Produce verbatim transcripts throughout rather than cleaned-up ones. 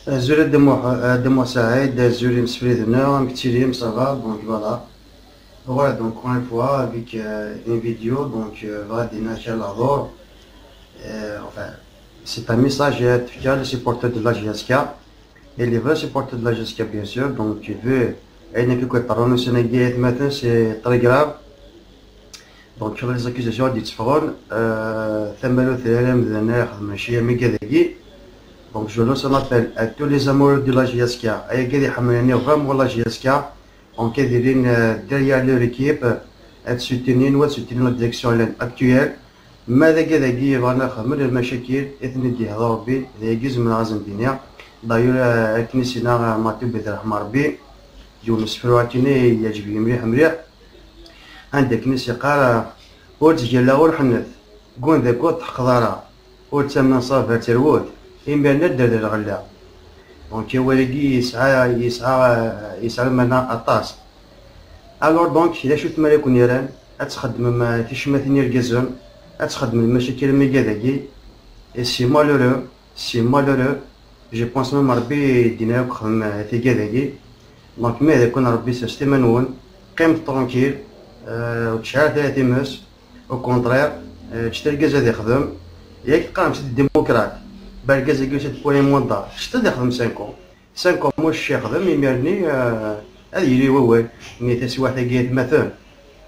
Azul a Dda Muḥ-, a Dda Muḥ Saɛid, azul imsefliden-nneɣ, amek tettilim, ça va? Donc voilà. Voilà, donc encore une fois avec euh, une vidéo, donc euh, bɣiɣ ad d-iniɣ kra lehdur. Euh, enfin, c'est un message à tous les supporters de la J S K et les vrais supporters de la J S K, bien sûr. Donc, vu ayen akka i d-yeḍran ussan-agi, ay atmaten, c'est très grave. Donc, sur les accusations i d-yetteffɣen, euh, tamarut ara amdan ara ixedmen cci amigad-agi. Donc, je lance un appel à tous les amoureux de la J S K. Ayagi ad iḥemmlen vraiment la J S K. Donc, ad ilin euh, derrière leur équipe, ad soutenir, ad soutenir la direction actuelle. Ma d agad-agi yebɣan ad xedmen lmacakil, i ten-id-yehder Rebbi, d ayagi zemreɣ ad sen-d-iniɣ. D'ailleurs, euh, akken i s-yenna euh, Matub, ad irḥem Rebbi, yiwen n usefru akken i yeɛǧeb-iyi mliḥ mliḥ. Anda akken i s-yeqqar, ur ttgalla ur ḥennet, ggund akked teḥqeḍ ara, ur ttamen ṣṣaba terwet, imiren ad d-terr lɣella. Donc awal-agi yesɛa, yesɛa, yesɛa lmeɛna aṭas. Alors donc, d acu tmara i ken-yerran? Ad txeddmem euh, ticmatin irgazen, ad txeddmem lmacakil am igad-agi, et c'est malheureux. C'est malheureux. Je pense même Rebbi yeddin akk xdem tigad-agi. Donc ma d akun Rebbi sers iman-nwen, qqimet tranquille, euh, ur tecɛel ara times. Au contraire, euh, ǧǧet argaz ad ixdem. Yak teqqarem c'est des démocrates. Ba argaz-agi c'est pour un mandat, ǧǧet ad ixdem cinq ans. Cinq ans muc ixdem, imir-nni euh, ad yili wawal. Nni taswiɛt-agi atmaten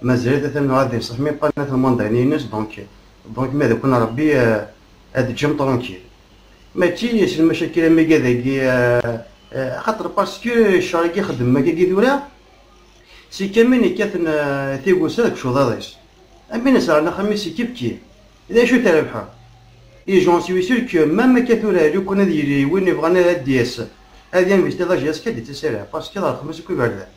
mazal-it atan ad yesseḥmi pas net lmandat-nni-ines. Donc, donc ma d akun Rebbi euh, ad teǧǧem tranquille. Mačči s lmacakil am igad-agi, euh, euh, axaṭer parce que ccɣel-agi xeddmen akkagi tura, c'est comme win yekkaten euh, tigusa deg ucuḍaḍ-is. Am win yesɛan axxam-is kif kif. D acu-t rrbeḥ? Et j'en suis sûr que même akka tura, lukan ad yili win yebɣan ad d-yas, ad yinvesti la J S K, ad d-yettas rrbeḥ, parce que d rrxem-is akk iberdan.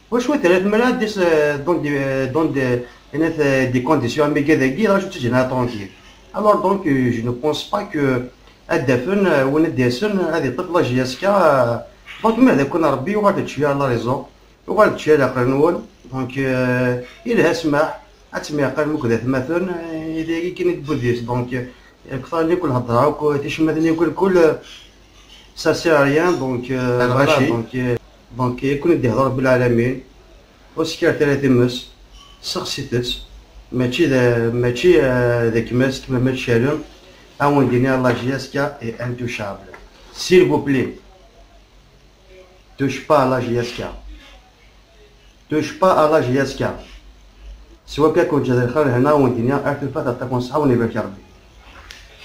Wacu i terra tmara ad d-yas euh, dans des, euh, dans des, euh, des conditions am igad-agi, d acu tt-ǧǧen tranquille. Alors donc, euh, je ne pense pas que ad d-afen euh, win ad d-yasen ad yeṭṭef la J S K. Euh, donc ma d akun Rebbi yuɣal d tcuyar la raison, yuɣal d tcuyar aql-nwen. Donc euh, ilha ssmaḥ, ad temyeqalem akked atmaten, euh, d ayagi kan i d budis. Donc euh, akteṛ-nni kul hedṛa akk ticmatin-nni kul kul, euh, ça sert à rien. Donc euh, voilà, donc euh, donc yakun i d-ihdeṛ Rebbi lɛalamin. Ur skirt ara times, sexsit-tt. Mačči d mačči euh, d akmas kma ma tcalem. Ad wen-d-iniɣ la J S K est intouchable. S'il vous plaît, touche pas à la J S K. Touche pas à la J S K. Swa akka kun ǧǧet lxir hna, ad wen-d-iniɣ ar tufat ad takun ṣṣeḥḥa, wen ibarek Rebbi.